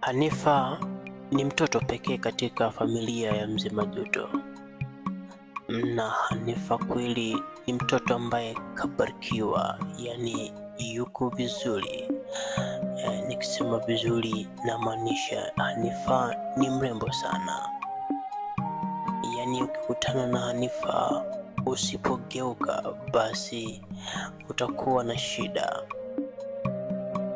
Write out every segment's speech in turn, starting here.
Hanifa ni mtoto pekee katika familia ya Mzee Majuto, na Hanifa kweli ni mtoto ambaye kabarikiwa, yani yuko vizuri. Nikisema vizuri namaanisha Hanifa ni mrembo sana, yani ukikutana na Hanifa usipogeuka basi utakuwa na shida.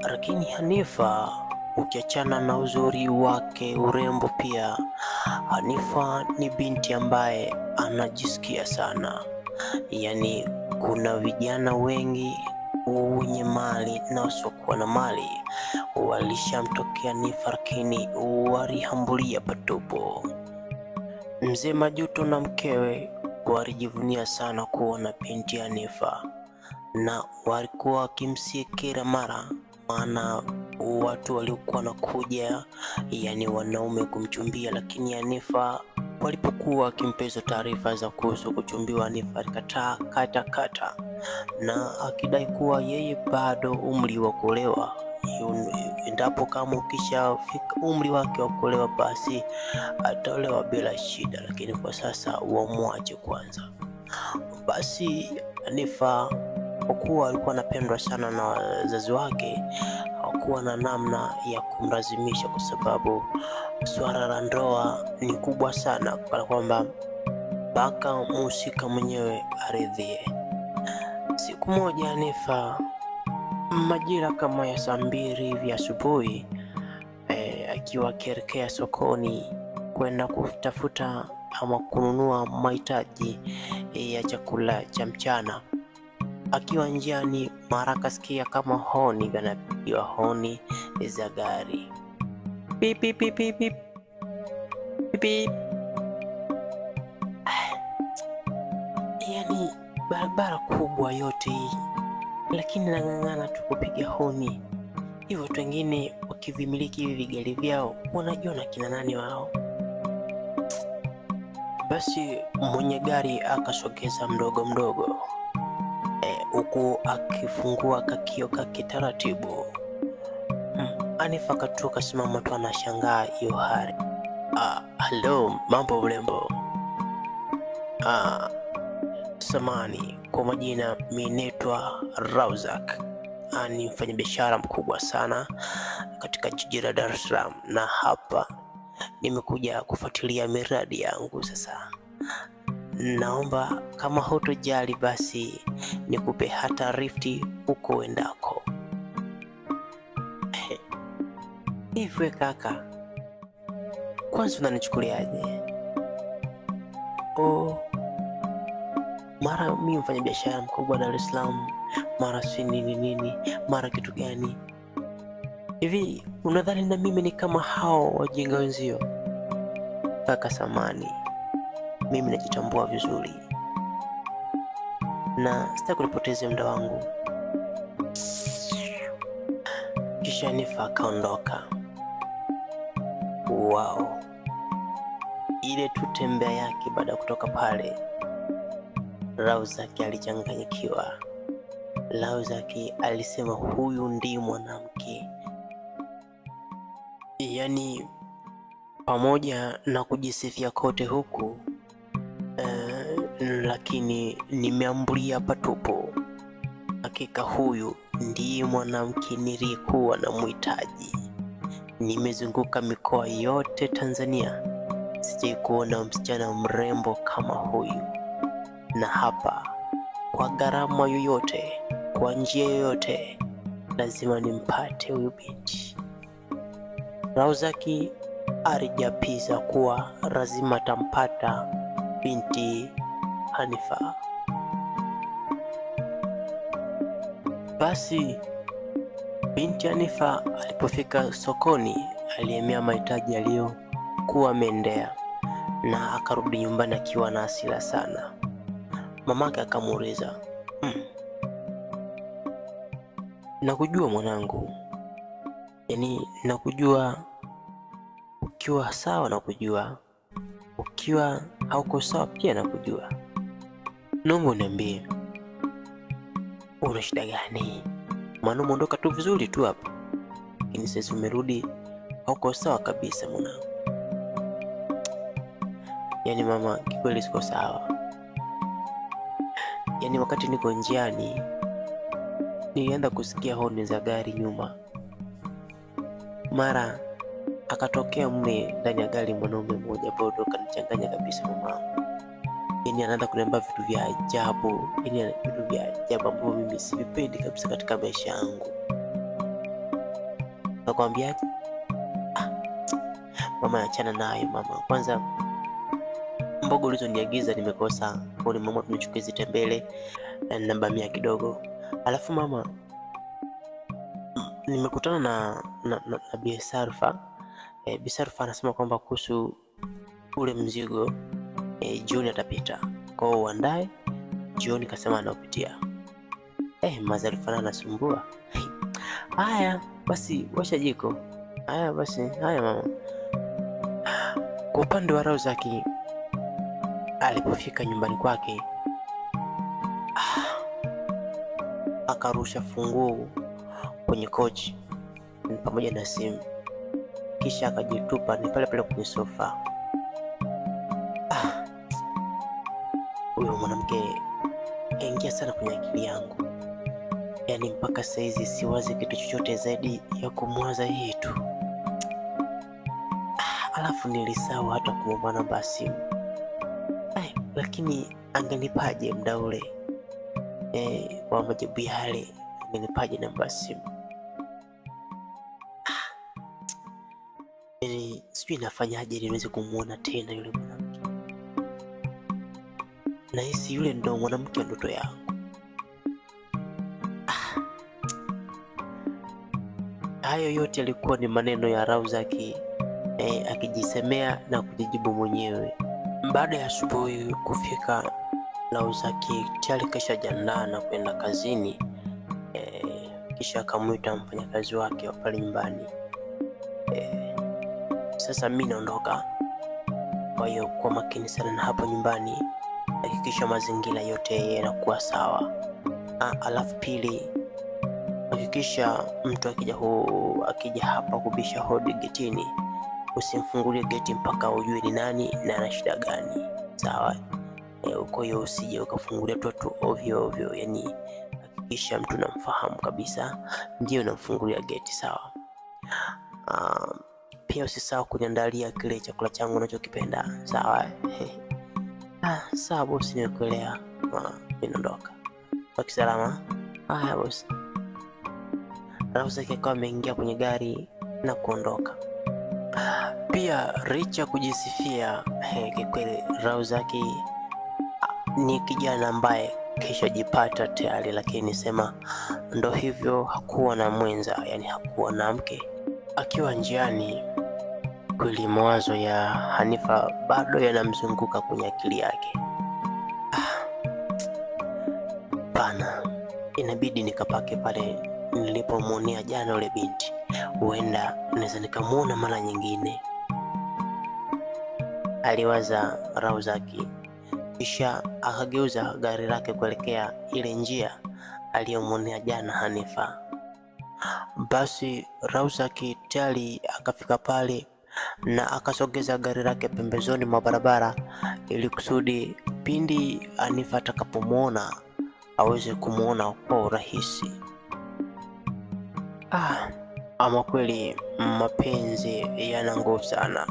Lakini Hanifa ukiachana na uzuri wake, urembo, pia Hanifa ni binti ambaye anajisikia sana. Yani kuna vijana wengi wenye mali na wasiokuwa na mali walishamtokea Hanifa, lakini walihambulia patupu. Mzee Majuto na mkewe walijivunia sana kuwa na binti Hanifa, na walikuwa wakimsihi kila mara, maana watu waliokuwa nakuja, yani wanaume kumchumbia, lakini Hanifa walipokuwa wakimpeza taarifa za kuhusu kuchumbiwa, Hanifa alikataa kata kata, na akidai kuwa yeye bado umri wa kuolewa. Endapo kama ukishafika umri wake wa kuolewa basi ataolewa bila shida, lakini kwa sasa wamwache kwanza. Basi Hanifa kwa kuwa alikuwa anapendwa sana na wazazi wake, hakuwa na namna ya kumlazimisha, kwa sababu swala la ndoa ni kubwa sana, kana kwamba mpaka mhusika mwenyewe aridhie. Siku moja Hanifa majira kama ya saa 2 hivi asubuhi, akiwa akielekea sokoni kwenda kutafuta ama kununua mahitaji ya chakula cha mchana. Akiwa njiani mara akasikia kama honi kanapigiwa, honi za gari, pip pip pip pip pip. Yani barabara kubwa yote hii, lakini nang'ang'ana tu kupiga honi. Hivyo watu wengine wakivimiliki hivi vigari vyao wanajiona kina nani wao. Basi mwenye gari akasogeza mdogo mdogo, huku akifungua kakio kake taratibu. Hanifa akatoka simama tu anashangaa hiyo hali. Hello, mambo mrembo. Samani, kwa majina mimi naitwa Rauzak. Ni mfanyabiashara mkubwa sana katika jiji la Dar es Salaam, na hapa nimekuja kufuatilia miradi yangu. Sasa naomba kama hutojali basi nikupe hata rifti huko uendako. Hivi kaka, kwanza unanichukuliaje? Oh, mara mimi mfanyabiashara mkubwa Dar es Salaam, mara si nini nini, mara kitu gani hivi? Unadhani na mimi ni kama hao wajinga wenzio? Kaka samani, mimi najitambua vizuri na sitaki kunipoteze muda wangu. Kisha Hanifa akaondoka. Wow, ile tu tembea yake baada ya kutoka pale, Rauzaki alichanganyikiwa. Rauzaki alisema huyu ndiye mwanamke. Yani pamoja na kujisifia kote huku, lakini nimeambulia patupu. Hakika huyu ndiye mwanamke niliyekuwa na muhitaji. Nimezunguka mikoa yote Tanzania, sijai kuona msichana mrembo kama huyu. Na hapa kwa gharama yoyote, kwa njia yoyote, lazima nimpate huyu binti. Rauzaki alijapiza kuwa lazima atampata binti Hanifa. Basi binti Hanifa alipofika sokoni aliemea mahitaji aliyokuwa ameendea, na akarudi nyumbani akiwa na hasira sana. Mamake akamuuliza, nakujua mwanangu, yani nakujua ukiwa sawa, nakujua ukiwa hauko sawa pia nakujua. Naomba uniambie una shida gani? Maana umeondoka tu vizuri tu hapa, lakini sasa umerudi Hauko sawa kabisa mwanangu. Yaani mama, kikweli siko sawa. Yaani wakati niko njiani nilianza kusikia honi za gari nyuma. Mara akatokea mle ndani ya gari mwanaume mmoja ambao ndo kanichanganya kabisa mamangu. Yaani anaanza kuniambia vitu vya ajabu, yaani vitu vya ajabu ambavyo mimi sivipendi kabisa katika maisha yangu. Nakwambiaje? Mama, achana nayo mama. Kwanza mboga ulizoniagiza nimekosa. Kwa hiyo mama, tunichukue hizi tembele na bamia kidogo. Alafu mama, nimekutana na Bi Sarfa. Bi Sarfa anasema kwamba kuhusu ule mzigo jioni atapita. Kwa hiyo uandae jioni, kasema anaopitia. Mazarifa anasumbua. Haya basi, washa jiko. Haya basi, haya mama. Kwa upande wa Rauzaki, alipofika nyumbani kwake akarusha funguo kwenye kochi pamoja na simu, kisha akajitupa ni pale pale kwenye sofa. Huyo mwanamke aingia sana kwenye akili yangu, yaani mpaka saizi siwazi kitu chochote zaidi ya kumwaza yeye tu. Alafu nilisahau hata kumwomba namba ya simu. Lakini angenipaje muda ule? Kwa majibu yale angenipaje namba ya simu? Yaani sijui nafanyaje ili niweze kumuona tena yule mwanamke. Nahisi yule ndo mwanamke wa ndoto yangu. Hayo yote yalikuwa ni maneno ya Rauzaki akijisemea na kujijibu mwenyewe. Baada ya asubuhi kufika, Rauzaki tayari kishajiandaa na kwenda kazini. Kisha akamuita mfanyakazi wake wa pale nyumbani. Sasa mimi naondoka, kwa hiyo kuwa makini sana na hapo nyumbani, hakikisha mazingira yote yanakuwa sawa. Alafu pili, hakikisha mtu akija hapa kubisha hodi getini, usimfungulie geti mpaka ujue ni nani na ana shida gani, sawa? Kwa hiyo usije ukafungulia tu ovyo ovyo, yani hakikisha mtu namfahamu kabisa ndio unamfungulia geti, sawa? Pia usisahau kuniandalia kile chakula changu unachokipenda, sawa? Sawa bosi, nimekuelewa. Ninaondoka. Baki salama. Haya bosi. Rauzaki akawa ameingia kwenye gari na kuondoka. Pia richa kujisifia, kikweli Rauzaki ni kijana ambaye kishajipata tayari, lakini sema ndo hivyo, hakuwa na mwenza, yani hakuwa na mke. Akiwa njiani, kweli mawazo ya Hanifa bado yanamzunguka kwenye akili yake. Pana, inabidi nikapake pale nilipomuonea jana ule binti, huenda naweza nikamuona mara nyingine, aliwaza Rauzaki. Kisha akageuza gari lake kuelekea ile njia aliyomuonea jana Hanifa. Basi Rauzaki tayari akafika pale na akasogeza gari lake pembezoni mwa barabara ili kusudi pindi Hanifa atakapomuona aweze kumuona kwa urahisi. Ama kweli mapenzi yana nguvu sana.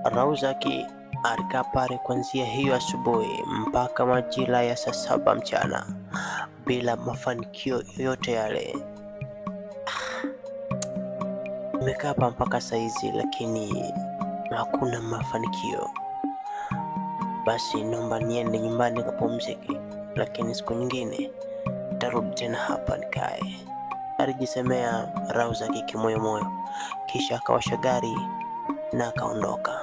Rauzaki alikaa pale kuanzia hiyo asubuhi mpaka majira ya saa 7 mchana bila mafanikio yoyote yale. Nimekaa hapa mpaka saizi lakini hakuna mafanikio. Basi naomba niende nyumbani nikapumzike, lakini siku nyingine nitarudi tena hapa nikae, alijisemea Rauzaki kimoyomoyo, kisha akawasha gari na akaondoka.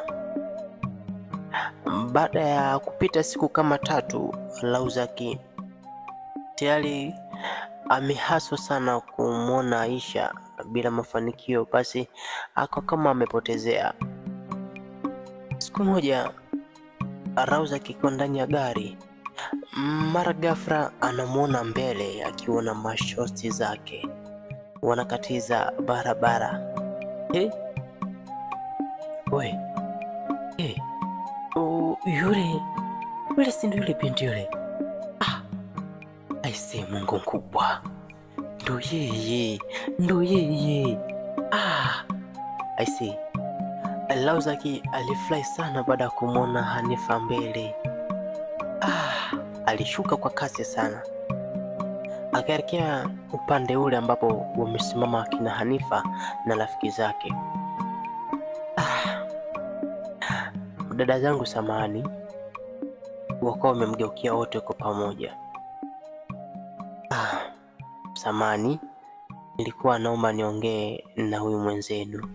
Baada ya kupita siku kama 3, Rauzaki tayari amehaswa sana kumwona Aisha bila mafanikio, basi ako kama amepotezea. Siku moja Rauzaki akiwa ndani ya gari, mara ghafla anamuona mbele akiwa na mashosti zake wanakatiza barabara. He? We. He. O, yule. Yule si ndio yule binti yule? Ah. Aisee, Mungu mkubwa. Ndo yeye. Ndo yeye. Ah. Aisee. Lauzaki alifurahi sana baada ya kumwona Hanifa mbele. Ah, alishuka kwa kasi sana. Akaelekea upande ule ambapo wamesimama akina Hanifa na rafiki zake. Ah, dada zangu samahani, wakawa wamemgeukia wote kwa pamoja. Ah, samahani, nilikuwa naomba niongee na huyu mwenzenu.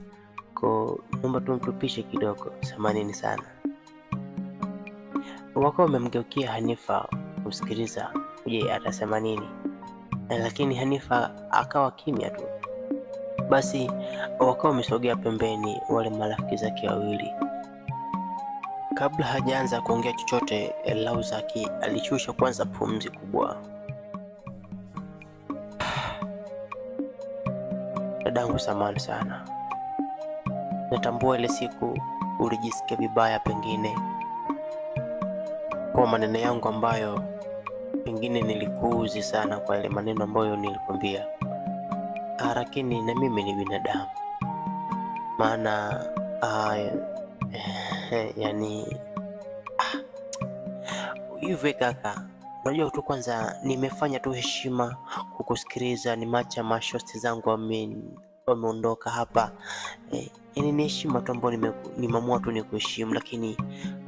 Kwa naomba tumtupishe kidogo, samanini sana. Wakawa wamemgeukia Hanifa kumsikiliza, je, atasema nini? Lakini Hanifa akawa kimya tu. Basi wakawa wamesogea pembeni wale marafiki zake wawili. Kabla hajaanza kuongea chochote, Lauzaki alishusha kwanza pumzi kubwa. Dadangu, samahani sana. Natambua ile siku ulijisikia vibaya pengine kwa maneno yangu ambayo pengine nilikuuzi sana kwa ile maneno ambayo nilikwambia. Lakini na mimi ni binadamu. Maana yani hivyo kaka, unajua tu kwanza nimefanya tu heshima kukusikiliza, nimeacha mashosti zangu wameondoka hapa. Yani ni heshima tu ambayo nimeamua tu nikuheshimu, lakini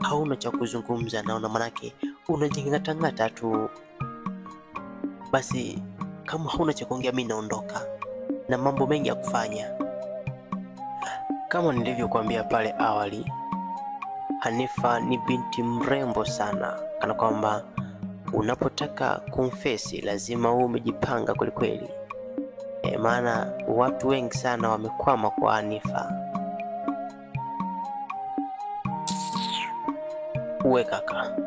hauna cha kuzungumza naona, manake unajingatangata tu. Basi kama hauna cha kuongea mimi naondoka na mambo mengi ya kufanya. Kama nilivyokuambia pale awali, Hanifa ni binti mrembo sana, kana kwamba unapotaka kumfesi lazima uwe umejipanga kwelikweli. Maana watu wengi sana wamekwama kwa Hanifa. Uwe kaka,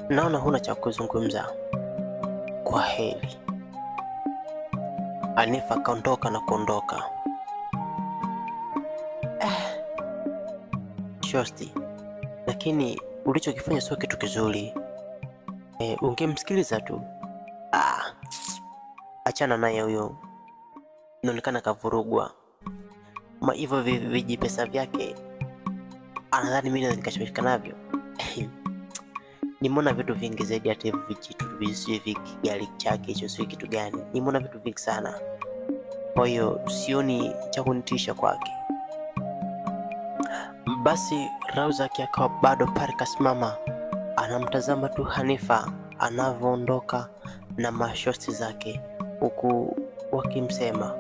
naona huna cha kuzungumza. Kwa heri. Hanifa kaondoka na kuondoka. Shosti, lakini ulichokifanya sio kitu kizuri. Ungemsikiliza tu. Achana naye huyo. Inaonekana kavurugwa. Ma hivyo vijipesa vyake anadhani mimi nikashawishika navyo. Nimeona vitu vingi zaidi hata hivyo vijitu vigari chake hicho sio kitu gani. Nimeona vitu vingi sana. Kwa hiyo sioni cha kunitisha kwake. Basi Lauzaki akawa bado pale kasimama, anamtazama tu Hanifa anavyoondoka na mashosti zake huku wakimsema.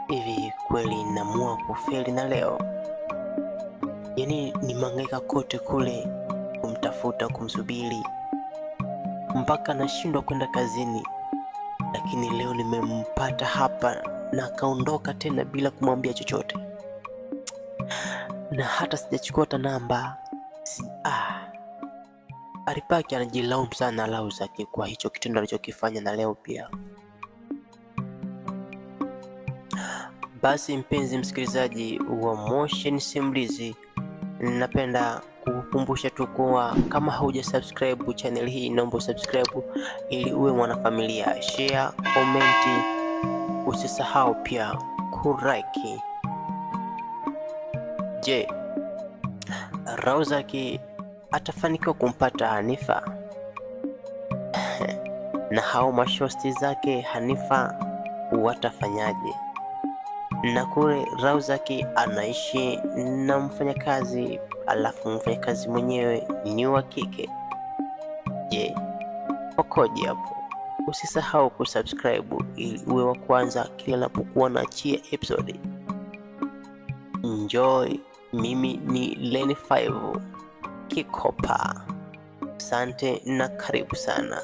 Hivi kweli naamua kufeli na leo? Yani nimehangaika kote kule kumtafuta, kumsubiri mpaka nashindwa kwenda kazini, lakini leo nimempata hapa na akaondoka tena bila kumwambia chochote, na hata sijachukua hata namba. Alipaki anajilaumu sana Lauzaki kwa hicho kitendo alichokifanya na leo pia. Basi mpenzi msikilizaji wa Motion Simulizi, napenda kukukumbusha tu kuwa kama hauja subscribe channel hii, naomba subscribe ili uwe mwanafamilia. Share, comment, usisahau pia kulike. Je, Lauzaki atafanikiwa kumpata Hanifa? Na hao mashosti zake Hanifa watafanyaje? Na kule Lauzaki anaishi na mfanyakazi, alafu mfanyakazi mwenyewe ni wa kike. Je, ukoje hapo? Usisahau kusubscribe ili uwe wa kwanza kila napokuwa naachia episode. Enjoy. Mimi ni Lenny 5 Kikopa. Asante na karibu sana.